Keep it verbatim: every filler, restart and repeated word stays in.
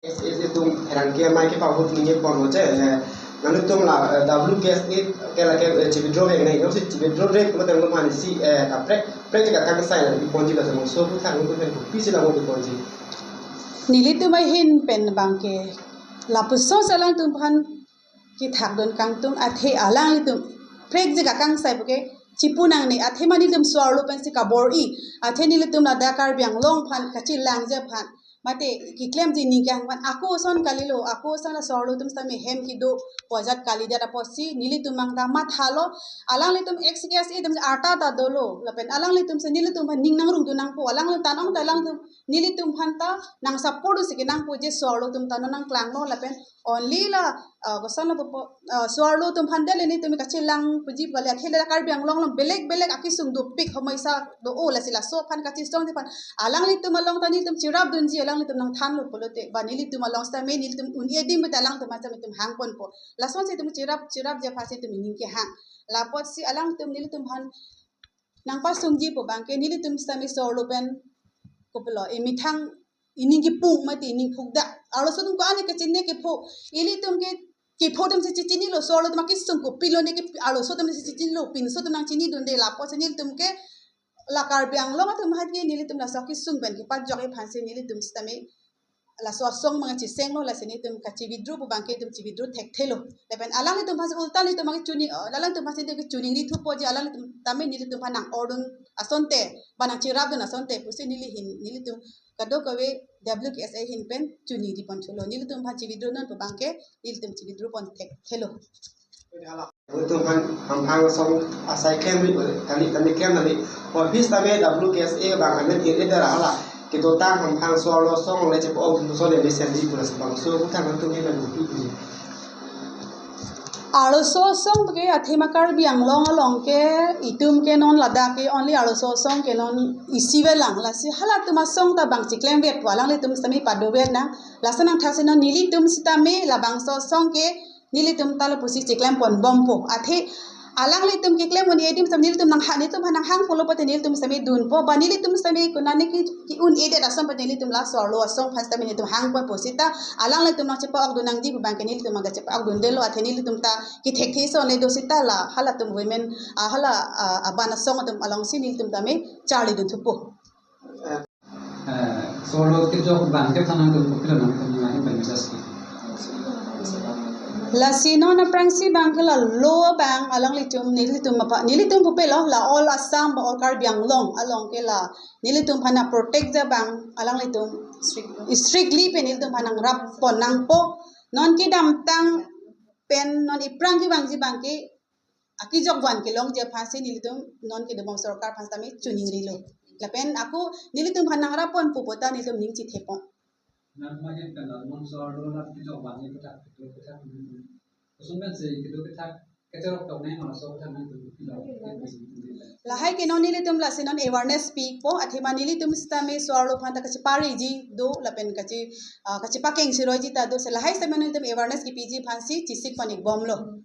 S A atum pherangke amei kepahut ningje ponlo je, eh, nanglitum la, eh, W K S A ke lake, eh, chi-withdraw vek nai, jongsi chi-withdraw vek pulo tanglo mane si, eh, kaprek, prek je kakangsai la ponji, laso bangso aphuthak nangtum pen kopisi la ponji. Nelitum ahin pen abangke lapuson si alangtum aphan kethakdun kangtung athe alanglitum prek je kakangsai puke chipu nangne, athe mane nelitum so-arlo pensi kabor-i, athe nelitum ladak Karbi Anglong aphan kachelangji aphan mate keklemji ningkang aphan ako ason kalilo, ako ason la so-arlo atum sitame hem kedo pu ajat kalidet apotsi nelitum abang ta mathalo, alanglitum X K S A atum arta ta dolo, lapen alanglitum si nelitum aphan ning nangrungdun nangpo, alanglitum ta nong ta alanglitum nelitum aphan ta nang support si kenangpo je so-arlo atum ta non nangklanglo lapen only la, ah, koson lapu po, ah, so-arlo atum aphan dele nelitum kachelang puji pu kali, athe la Karbi Anglong along belek belek akesung dopik homoisa do-o, lasi laso aphan kachesongji aphan alanglitum along ta nelitum cherapdunji, alanglitum nangthanlo pulote ba nelitum along sitame nelitum un-e adim puta alangtum aphan sitame itum hangponpo. Lasonsi itum cherap cherapji aphansi itum ining kehang. Lapotsi alangtum nelitum aphan nangpasungji pu abangke nelitum sitame so-arlo pen kopilo, emethang ining kepung mate ining phukdak. Arloso atum ko-an kachini kepho. Ilitum ke kepho atum si chechinilo, so-arlo atum akesung kopilo ne ke arloso atum si chechinilo, pinso atum nangchinidunde, lapotsi nelitum ke la Karbi Anglong atum ahin ke nelitum laso akesung pen kepajokji aphansi nelitum sitame laso asong abang chesenglo, lasi nelitum kachi-withdraw pu abangke itum chi-withdraw thekthelo. Lapen alanglitum aphansi ulta nelitum abangke chuni, eh, alanglitum aphansi nelitum kechiningri thupo je alanglitum tame nelitum aphan nang-ordun asonte ba nangcherapdun asonte pusi neli ahin, nelitum kadokave W K S A ahin pen chiningri ponthulo. Nelitum aphan chi-withdraw non pu abangke nelitum chi-withdraw pon thekthelo. Nelitum aphan hamphang asong asai klem ri, kali kali klem kali. Office tame W K S A abang amen ir eder hala kedotang hamphang so-arlo asong le chepa-okdun ason le mesen di pu laso bangso aphuthak nangtum ke pen kopi puji. Arloso asong ke athema Karbi Anglong along ke itum ke non ladak ke only arloso asong ke non isi avelang, lasi halatum asong ta abang chiklemvet pu alanglitum sitame padovet nang, laso nangthaksi non nelitum sitame labangso asong ke nelitum ta lapusi chiklem ponbompo. Athe alanglitum keklem un-e adim sitame nelitum nang ha, nelitum aphan nanghangponlo pulote nelitum sitame dunpo. Ba nelitum sitame konane ke, ke-un-edet asong pulote nelitum la so-arlo asong aphan sitame nelitum hangponpo seta alanglitum nangchepa-okdun nangji pu abangke nelitum abang ta chepa-okdundelo, athe nelitum ta kethekthe ason le do seta la halatum women, ah, hala, ah, aban asong atum alongsi nelitum tame charlidun thupo. Eh, so-arlo kejok abang ke thanang tum kopilo nangtum nangtum pen message pi. Lasi non aphrangsi abangke la law abang alanglitum nelitum apa nelitum pupelo la all Assam ba all Karbi Anglong along ke la nelitum aphan protect ji abang alanglitum strictly pen nelitum aphan nangrap pon nangpo. Non kedamtang pen non iphrang kevangji abangke akejok van kelongji aphansi nelitum non kedobom sorkar aphan sitame chiningrilo. Lapen ako nelitum aphan nangrap ponpo puta nelitum ning chethepon. Nang mahin kan la mon so-arlo la kejok van ni kethak, kethak, kethak. Koson pensi kedo kethak, keterok tok nai mana so kethak nangtum kilo. Lahai ke non nelitum lasi non awareness pipo, athema nelitum sitame so-arlo aphan ta kachipareji do lapen kachi, ah, kachipakeng siroiji ta do, se lahai sitame nelitum awareness kepiji aphansi chisik panik bomlo.